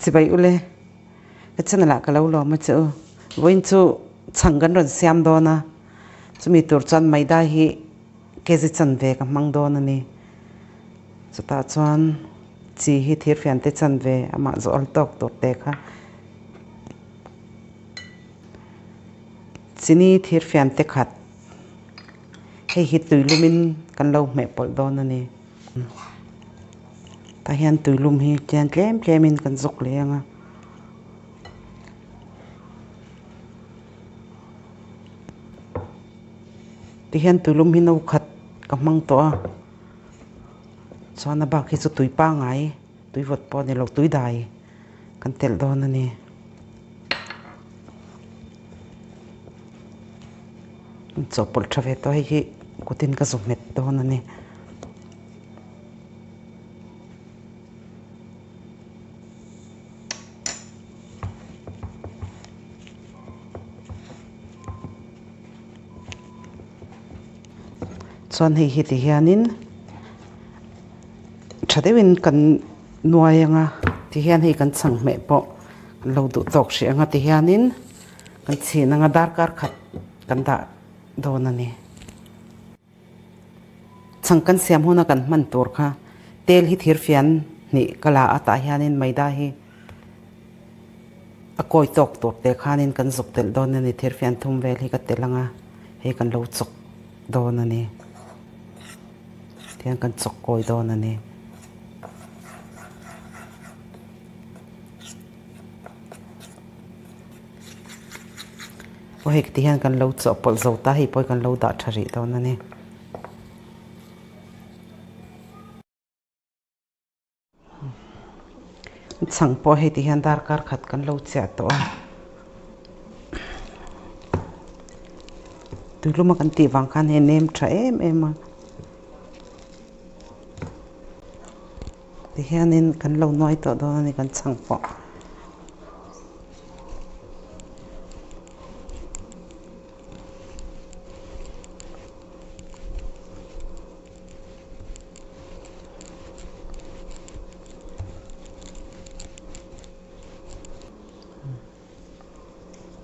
Chibai ule, ka channel ah ka lo lawm a che u. Vawiin chu chhang kan rawn siam dawn a, chumi tur chuan maida hi kg chanve ka hmang dawn a ni. Chutah chuan chi hi thirfian te chanve amah zawh tawk tur te kha chini thirfian te khat hei hi tuilumin kan lo hmeh pawlh dawn a ni. Tah hian tuilum hi tian tlem tlemin kan zawk leh ang a. Tihian tuilum hi no khat ka hmang tawh a chuan a bak hi chu tui pangngai tui vawt pawh a ni lo tui dai kan telh dawn a ni. Chawhpawlh tha ve tawh hei hi kutin ka zu nghet dawn a ni. Chuan hei hi ti hianin tha deuhin kan nuai anga tihian hei kan chhang hmeh pawh kan lo duh tawk hrih anga tihianin kan chhin anga darkar khat kan dah dawn a ni. Chhang kan siam huna kan hman tur kha tel hi thirfian hnih ka la a tah hianin maida hi a kawi tawk tur te khanin kan zuk telh dawn a ni thirfian thum vel hi ka telh ang a hei kan lo chawk dawn a ni tihian kan chawk kawi dawn a ni. Aw hei ti hian kan lo chawhpawlh zo ta hei pawh hi kan lo dah tha rih dawn a ni. Chhang pawh hei ti hian darkar khat kan lo chiah tawh a. Tuiluma kan tih vang khan hei nem tha em em a. Tihianin kan lo nuai tawh dawn a ni kan chhang pawh.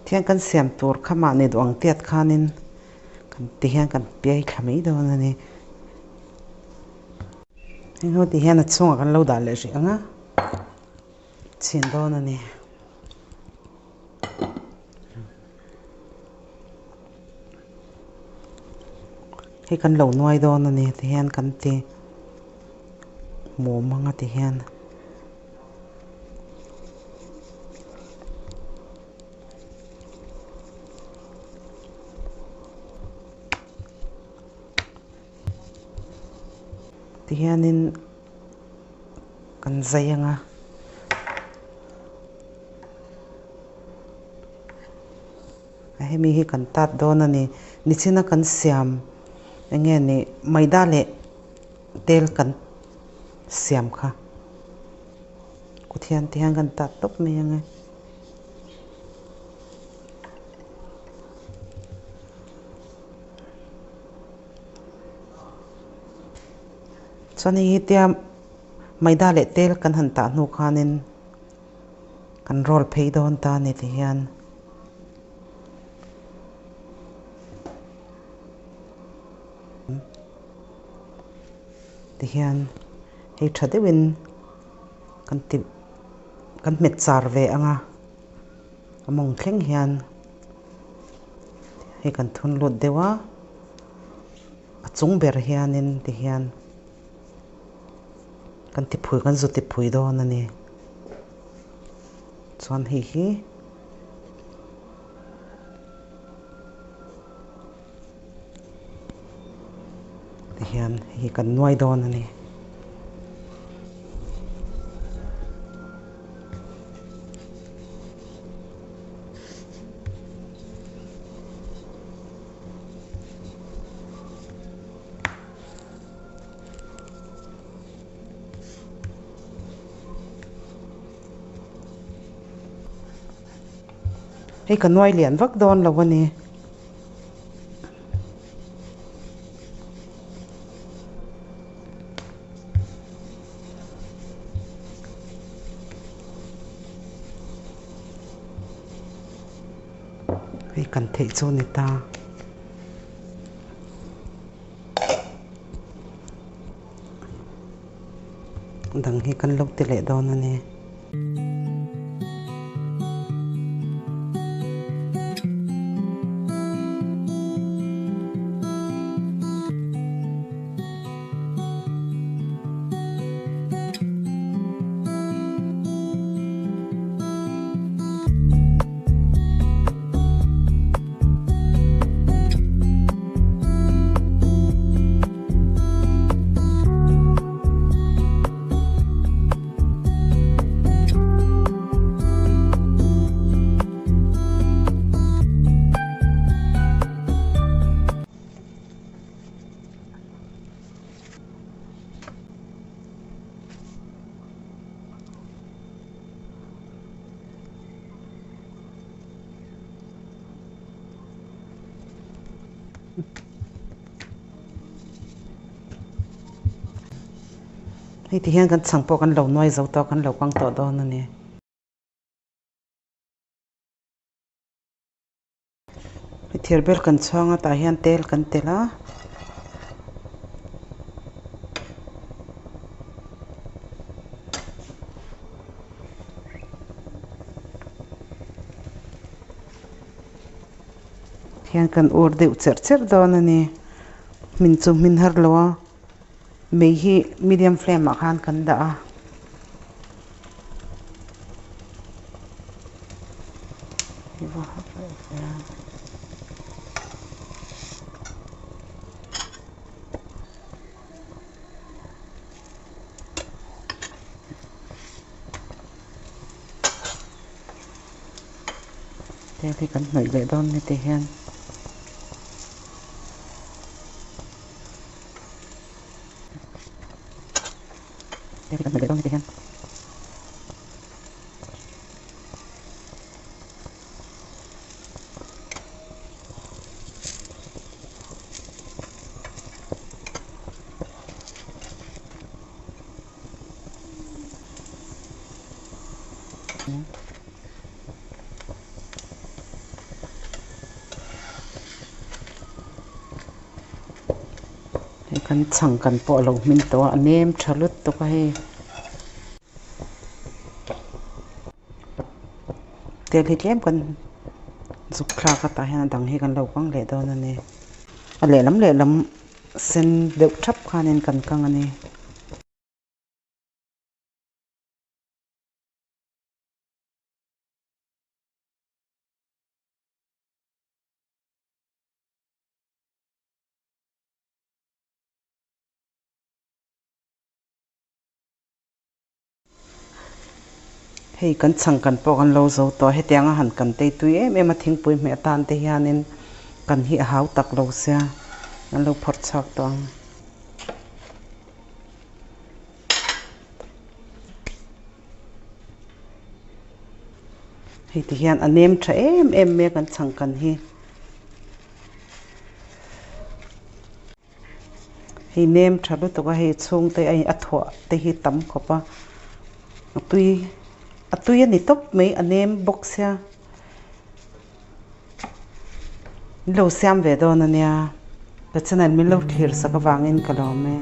Thian kan siam tur kha mahni duh ang tiat khanin kan tihian kan piai thla mai dawn a ni. Heng ho ti hian a chhungah kan lo dah leh hrih ang a, chhin dawn a ni. Hei kan lo nuai dawn a ni ti hian kan ti mum ang a ti hian. Tihianin kan zai ang a. A hemi hi kan tat dawn a ni. Nichina kan siam eng nge ni maida leh tel kan siam kha. Kuthian tihian kan tat tawp mai ang e. Chuan hei hi tia maida leh tel kan han tah hnu khanin kan roll phei dawn ta a ni ti hian. Ti hian hei tha deuhin kan ti kan hmet char ve ang a a mawng thleng hian. Hei kan thun lut deuh a a chung ber hianin tihian kan ti phui kan zu ti phui dawn a ni chuan hei hi tihian hei hi kan nuai dawn a ni. Hei ka nuai lian vak dawn lo a ni. kan theih chu a ni ta. Dang hi kan lo ti leh dawn a ni. Hei ti hian kan chhang pawh kan lo nuai zo tawh a kan lo kang tawh dawn a ni. Hei thir bel kan chhuang a tah hian tel kan telh a. Hian kan ur deuh cherh cherh dawn a ni. Hmin chu hmin har lo a, mei hi medium flame ah khan kan dah a. Tel hi kan hnawih leh dawn ni tih hian tel hi kan hnawih leh dawn ni tih hian. Hei kan chhang kan pawh a lo hmin tawh a a nem tha lutuk a hei. Tel hi tlem kan zuk thlak a tah hian a dang hi kan lo kang leh dawn a ni. A lehlam lehlam sen deuh thap khanin kan kang a ni. Hei kan chhang kan pawh kan lo zo tawh a, hetianga han kan tei tui em em a thingpui hmeh atan te hianin kan hi a hau tak lo sia an lo phawrh chhuak tawh ang. Hei ti hian a nem tha em em mai a kan chhang kan hi. Hei nem tha lutuk a hei chhungte a a thuah te hi tam khawp a a tui a tui a ni tawp mai a nem bawk sia min lo siam ve dawn a nia ka channel min lo thlir sak avangin ka lawm e.